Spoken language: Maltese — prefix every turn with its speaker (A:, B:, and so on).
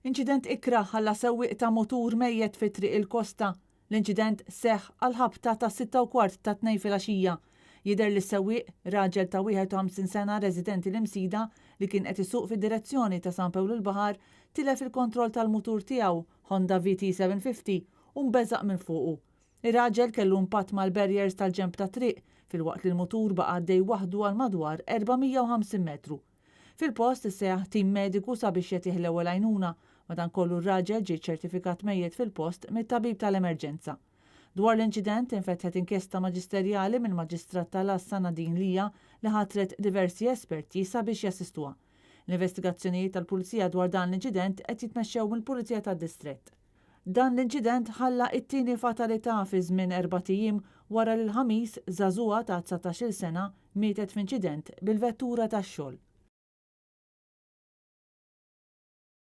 A: Inċident ikrah ħalla sewwieq ta' mutur mejjet fi Triq il-Kosta. L-inċident seħħ għall-ħabta tas-sitta u kwart tat-Tnejn filgħaxija. Jidher li s-sewwieq, raġel ta' 51 sena residenti l-Imsida li kien qed isuq fid-direzzjoni ta' San Pawl il-Baħar, tilef il-kontroll tal-mutur tiegħu, Honda VT750, u nbeżaq minn fuqu. Ir-raġel kellu impatt mal-barriers tal-ġenb tat-triq, filwaqt li l-mutur baqa' għaddej waħdu għal madwar 450 metru. Fil-post issejjaħ tim mediku sabiex jagħtih l-ewwel għajnuna, madankollu r-raġel ġie ċċertifikat mejjet fil-post mit-tabib tal-emerġenza. Dwar l-inċident infetħet inkjesta maġisterjali mill-Maġistrat tal-Għassa Nadine Lia li ħatret diversi esperti sabiex jassistuha. L-investigazzjonijiet tal-Pulizija dwar dan l-inċident qed jitmexxew mill-Pulizija tad-Distrett. Dan l-inċident ħalla t-tieni fatalità fi żmien erbat ijiem wara li l-Ħamis, żagħżugħa ta' 19-il sena mietet f'inċident bil-vettura tax-xogħol.